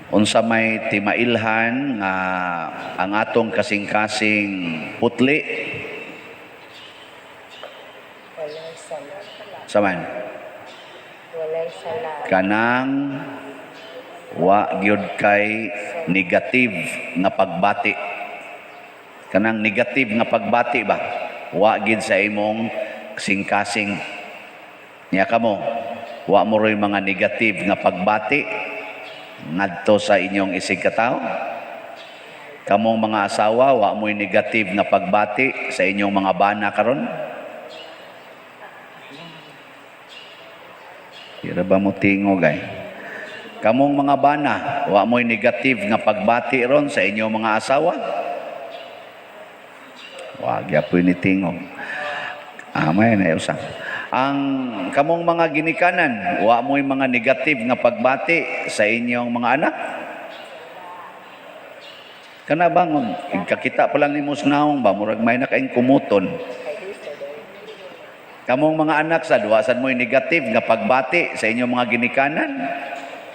Unsa may timailhan nga ang atong kasing-kasing putli? Walay sala. Saman? Walay sala. Kanang wa gyud kay negative nga pagbati. Kanang negative nga pagbati ba? Wa gyud sa imong kasing-kasing. Nya kamo, wa mo ro'y mga negative nga pagbati ngadto sa inyong isig katawo? Kamong mga asawa, wa mo'y negative nga pagbati sa inyong mga bana karon? Kira ba mo tingog ay? Kamong mga bana, wa mo'y negative nga pagbati ron sa inyong mga asawa? Wa gyapoy ni tingog. Amay na usa. Ang kamong mga ginikanan, wa mo'y mga negative nga pagbati sa inyong mga anak? Kana bang kakita pa lang nimo sa naong ba, murag may na kaing kumuton. Kamong mga anak sad, wa sad mo'y negative nga pagbati sa inyong mga ginikanan?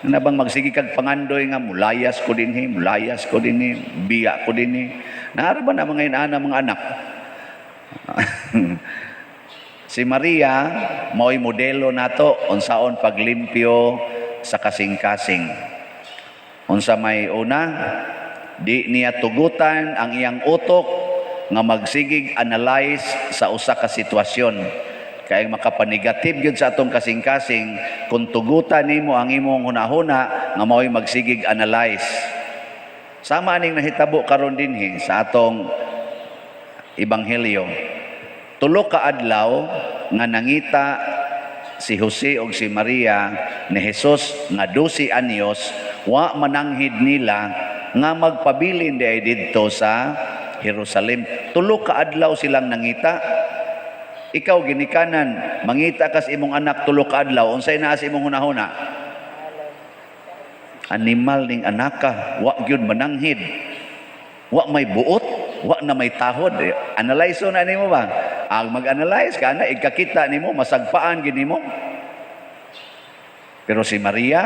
Kana bang magsige kag pangandoy nga mulayas ko dinhi, mulayas ko dinhi, biya ko dinhi? Naara ba na mga inaana mga anak? Si Maria mao'y modelo nato unsaon paglimpyo sa kasing-kasing. Unsa may una, di niya tugutan ang iyang utok nga magsigig analyze sa usa ka sitwasyon. Kay makapanegative gyud sa atong kasing-kasing kung tugutan nimo ang imong hunahuna nga mao'y magsigig analyze. Sama aning nahitabo karon dinhi sa atong ebanghelyo. Tulo ka adlaw nga nangita si Jose og si Maria ni Jesus nga 12 anyos, wa mananghid nila nga magpabilin di ay didto sa Jerusalem. Tulo ka adlaw silang nangita. Ikaw ginikanan, mangita kas imong anak tulo ka adlaw, unsay naa sa imong hunahuna? Animal ning anaka, wa gyud mananghid. Wa may buot, wa na may tahod. Eh, analyze na nimo ba? Ang mag-analyze ka na, ikakita nimo, masagpaan gid nimo. Pero si Maria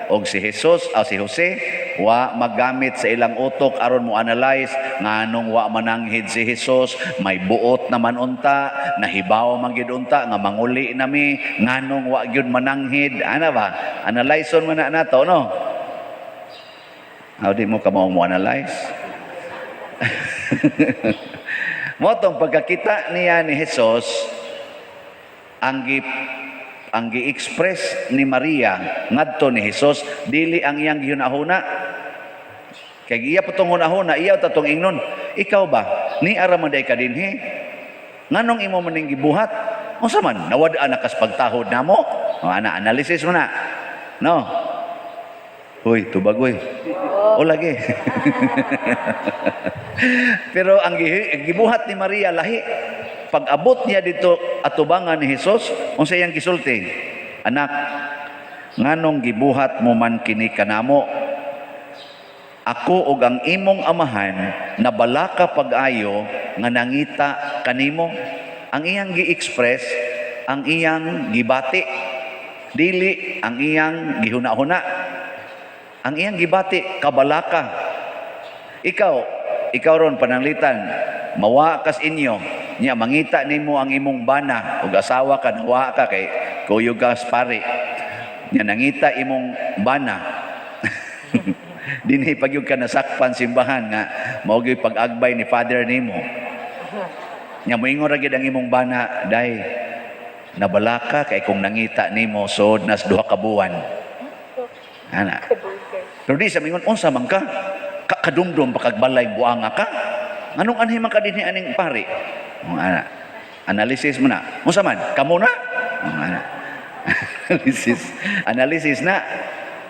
og si Jesus o si Jose wa magamit sa ilang utok aron mo analyze nganong wa mananghid si Jesus, may buot naman unta, nahibaw man gyud unta nga manguli nami, nganong wa gyud mananghid, ana ba? Analyze man na nato, no? Aw, di mo ka mo analyze. Mo tong pagkakita niya ni Jesus, ang gi-express ni Maria ngadto ni Jesus dili ang iyang gihunahuna. Kay iya pa tong hunahuna, iya ta tong ingnon, "Ikaw ba ni ara man day ka dinhi, nganong imo man ning gibuhat? Unsa man, nawad-an na kas pagtahod namo?" O, ana, analysis mo na, no? Hoy, tubag oy. O lagi. Pero ang gibuhat ni Maria lahi. Pag abot niya dito atubangan ni Jesus, unsa iyang gisulti? "Anak, nganong gibuhat mo man kini kanamo? Ako ug ang imong amahan nabalaka pag-ayo nga nangita kanimo." Ang iyang gi-express, ang iyang gibati, dili ang iyang gihuna-huna. Ang iyang gibati, kabalaka. Ikaw, ikaw ron pananglitan, mawa kas inyo, nya mangita nimo ang imong bana ug asawa ka, nawa ka kay kuyog ka sa pari. Nya nangita imong bana. Dinhi pagyud ka nasakpan simbahan nga mao gyud pag-agbay ni father nimo. Nya moingon ra gyud ang imong bana, "Day, nabalaka kay kung nangita nimo sod nas 2 ka buwan." Ana. Pero di sa mingon, "Unsa man ka? Kadumdum pa kag balay, buanga ka? Nganong anhi man ka dinhi aning pari?" Oh, ana. Analysis mo na. "Unsa man? Kamo na?" Oh, ana. Analysis. Analysis na.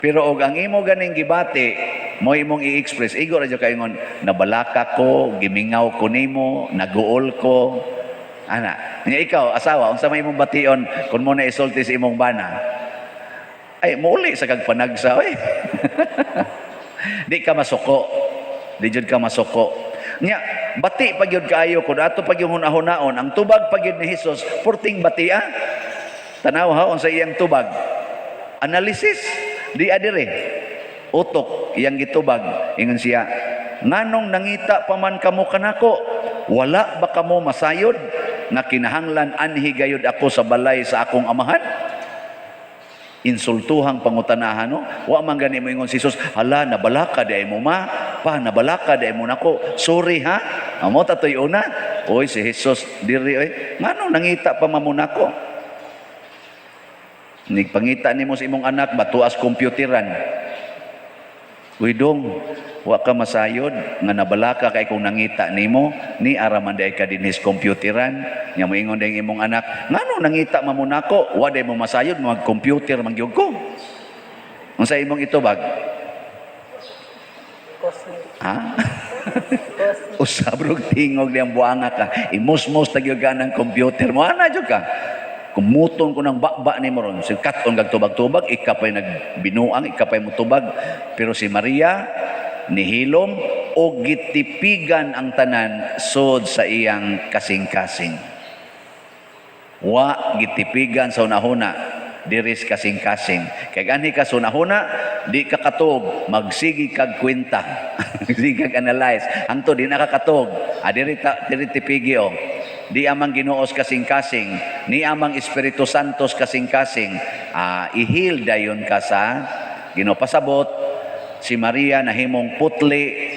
Pero og ang imo ganing gibati, mo imong i-express, igo ra jud kaingon, "Nabalaka ko, gimingaw ko nimo, naguol ko." Ana. Nya ikaw, asawa, unsa may imong bation kung mo na isulti sa imong bana? Ay, muuli sa kag panagsa, oy. Di ka masuko. Di jud ka masuko. Nya, bati pa gyud kaayo kun ato pa gyud hunahunaon, ang tubag pa gyud ni Jesus, purting bati ah. Tanaw ha unsa iyang tubag. Analysis di adire. Utok iyang gitubag. Ingon siya, "Nganong nangita pa man kamo kanako? Wala ba kamo masayod nga kinahanglan anhi gayud ako sa balay sa akong Amahan?" Insultuhang pangutanahan, no? Wa man gani mo ingon si Jesus, "Hala, nabalaka di mo ma pa, nabalaka di mo nako, sorry ha." Amo tatoy una. Oy, si Jesus diri oy, "Nganong nangita pa man mo nako?" Nigpangita nimo sa imong anak batuas computeran. "Uy dong, wa ka masayod nga nabalaka kay kung nangita nimo ni ara man diay ka dinhis computeran." Nya moingon dayong imong anak, "Ngano nangita man mo nako? Wa day mo masayod mag computer man gyud ko." Unsa imong itubag? Cosmic. Ha? Cosmic. Usab rog tingog diyang buanga ka. Imusmos ta gyud ka ng computer mo. Ana jud ka. Kumuton ko ng baba ni mo ron. Si katon kag tubag-tubag, ika pa'y nagbinuang, ika pa'y mutubag. Pero si Maria, nihilom, o gitipigan ang tanan sod sa iyang kasing-kasing. Wa gitipigan sa unahuna diris kasing-kasing. Kay anhi ka sa unahuna, di ka katuog, magsigi kag kwenta. Magsigi kag analyze. Hangtod di na ka katuog. Ah, diri, ta, diri tipigi oh. Di amang Ginoos kasing-kasing, ni amang Espiritu Santos kasing-kasing, ah, ihil dayon ka sa Ginoo. Pasabot, si Maria nahimong putli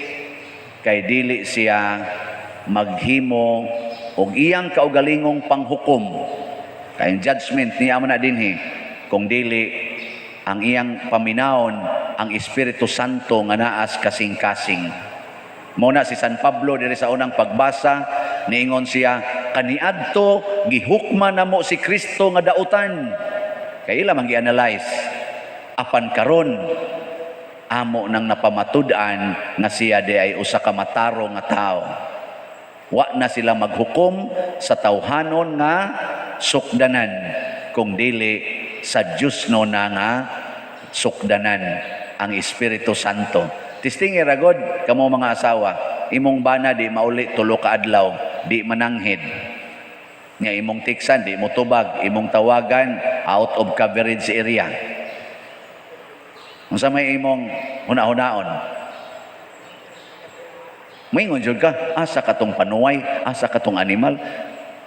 kay dili siya maghimo og iyang kaugalingong panghukom. Kay ang judgment niya mo na dinhi kung dili ang iyang paminawon ang Espiritu Santo nga naas kasing-kasing. Mo na si San Pablo diri sa unang pagbasa, niingon siya, "Kaniadto gihukma namo si Kristo nga dautan." Kay ila man gi-analyze. "Apan karon amo nang napamatud-an nga siya di ay usa ka matarong nga tao." Wa na sila maghukom sa tawhanon nga sukdanan kung dili sa Diyos no na nga sukdanan, ang Espiritu Santo. Testingi ragod kamo mga asawa, imong bana di mauli 3 ka adlaw, di mananghid. Nga imong tiksan, di mo tubag, imong tawagan, out of coverage area. Unsa may imong huna-hunaon? Moingon jud ka, "Asa katong panuway, asa katong animal,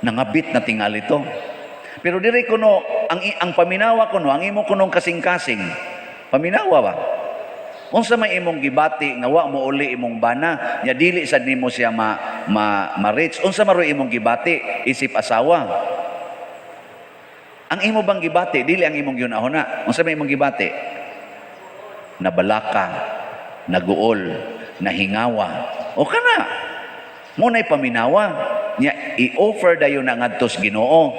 nangabit na tingali to." Pero diri kuno ang paminawa kuno, ang imo kunong kasing-kasing. Paminawa ba? Unsa may imong gibati nga wa mo uli imong bana, nya dili sad nimo siya ma, ma, ma-reach? Unsa maroy imong gibati isip asawa? Ang imo bang gibati dili ang imong gihuna-huna. Unsa may imong gibati? Nabalaka, naguol, nahingawa. O kana. Mo na'y paminawa. Nya i-offer dayon na ngadto sa Ginoo.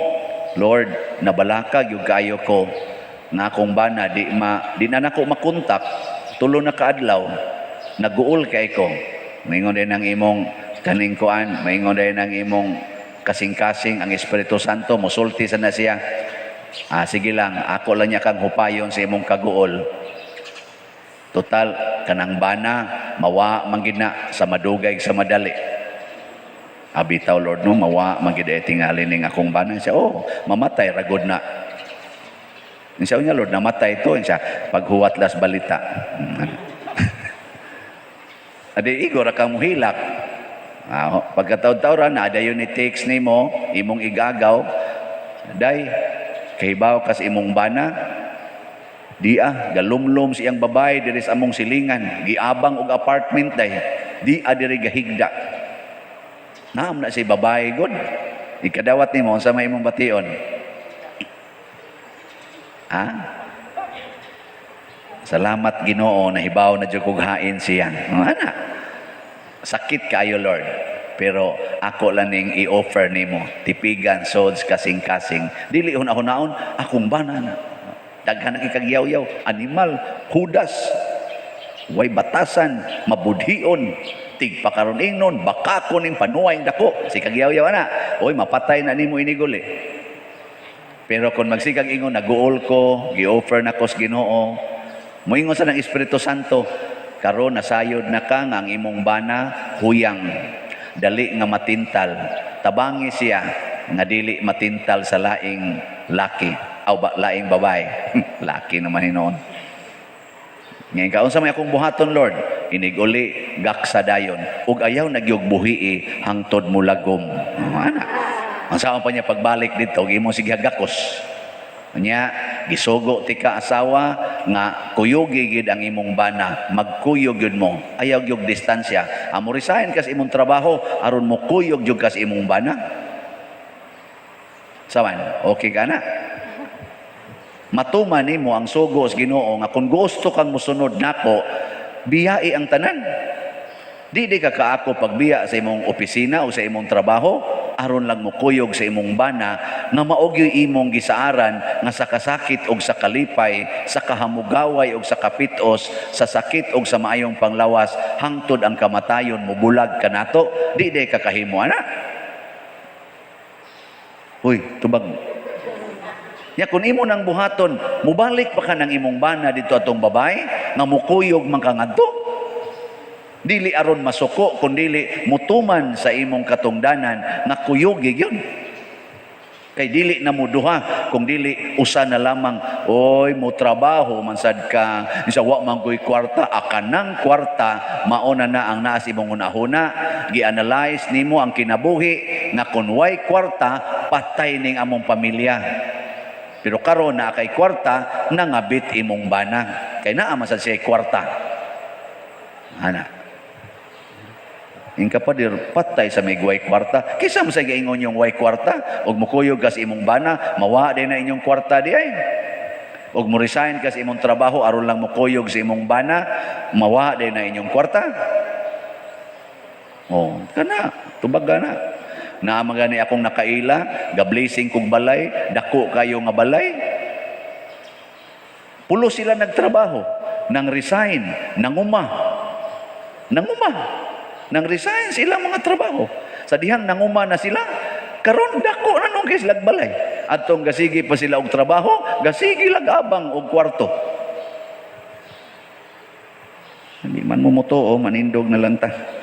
"Lord, nabalaka gyud kaayo ko nga akong bana di na nako makontak 3 na kaadlaw, naguol kay ko." Maingon din ang imong kaning kuan, maingon din ang imong kasing-kasing, ang Espiritu Santo, mosulti sa na siya. "Ah, sige lang, ako lang niya kang hupayon sa imong kaguol. Total, kanang bana, mawa man gid na sa madugay sa madali." "Abitaw, Lord, no, mawa man gid ay tingali ning akong bana." Siya, "Oh, mamatay ragod na." Siya niya, "Lord, namatay ito." Siya, "Paghuwat las balita." Adi, igo ra kang muhilak. Ah, pagkataon-taon na, dayon ni text nimo, imong igagaw, "Day, kahibaw kas imong bana, di ah, galumlum sa iyang babae diri sa among silingan, giabang og apartment day, di ah diri gahigda. Naam na si babae god." Ikadawat nimo, unsa may imong bation? Ha? "Salamat Ginoo, nahibaw na jud kog hain siya. Ana. Sakit kayo, Lord. Pero ako lang ning i-offer nimo, tipigan sods kasing-kasing. Dili hunahunahon, akong bana na. Daghan na kagyaw-yaw, animal, hudas, way batasan, mabudhion, tigpakaron ingnon, baka ko ning panuway dako." Si kagyaw-yaw ana. Oy, mapatay na nimo iniguli. Pero kung magsigang ingon, "Naguol ko, gi-offer na ko sa Ginoo," moingon sa ng Espiritu Santo, "Karon nasayod na ka nga ang imong bana huyang, dali nga matintal. Tabangi siya nga dili matintal sa laing laki aw ba, laing babae." Laki naman hinoon. Ngayon ka, "Unsa may akong buhaton, Lord?" Inig uli, gaksa dayon. Ug ayaw na gyud buhii hangtod mulagom. Oh, ana. Unsaon pa niya pagbalik dito, ug imo sige gakos. Nya, gisugo tika asawa nga kuyugi gid ang imong bana, magkuyog gyud mo. Ayaw gyud distansya. Amo resign kas imong trabaho aron mo kuyog gyud kas imong bana. Sawan, okay ka na? Matuman nimo ang sugo sa Ginoo nga kung gusto kang musunod nako, biyai ang tanan. Di ka kaako pagbiya sa imong opisina o sa imong trabaho aron lang mukuyog sa imong bana nga mao gyud imong gisaaran nga sa kasakit og sa kalipay, sa kahamugaway og sa kapitos, sa sakit og sa maayong panglawas, hangtod ang kamatayon mubulag kanato. Di ka kahimo ana. Uy, tubag. Ya kung imo nang buhaton, mubalik pa ka ng imong bana dito atong babae nga mukuyog man ka ngadto. Dili aron masuko kun dili mutuman sa imong katungdanan nga kuyugi gyud. Kay dili na mo duha kung dili usa na lamang. Oy, mo trabaho man sad ka, isa wa man koy kwarta, akanang kwarta mauna na ang naa sa imong hunahuna. Gi-analyze nimo ang kinabuhi nga kun way kwarta, patay ning among pamilya. Pero karon naa kay kwarta, nangabit imong bana. Kay naa man sad siya kwarta. Ana. Inka pa dir patay sa may way kwarta. Kaysa mo sa giingon yung way kwarta, ug mukuyog ka sa imong bana, mawa din na inyong kwarta di ay. Ug mo resign ka sa imong trabaho aron lang mukuyog sa imong bana, mawa din na inyong kwarta. Oh, kana, tubag na. Naa man gani akong nakaila, ga-blessing kog balay, dako kayo nga balay. Pulo sila nagtrabaho, nang resign, nanguma. Nanguma. Nang resign sila mga trabaho. Sa dihang nanguma na sila, karon dako na nung kay sila balay. Atong gasigi pa sila og trabaho, gasigi lag abang og kwarto. Hindi man mo mutuo, manindog na lang ta.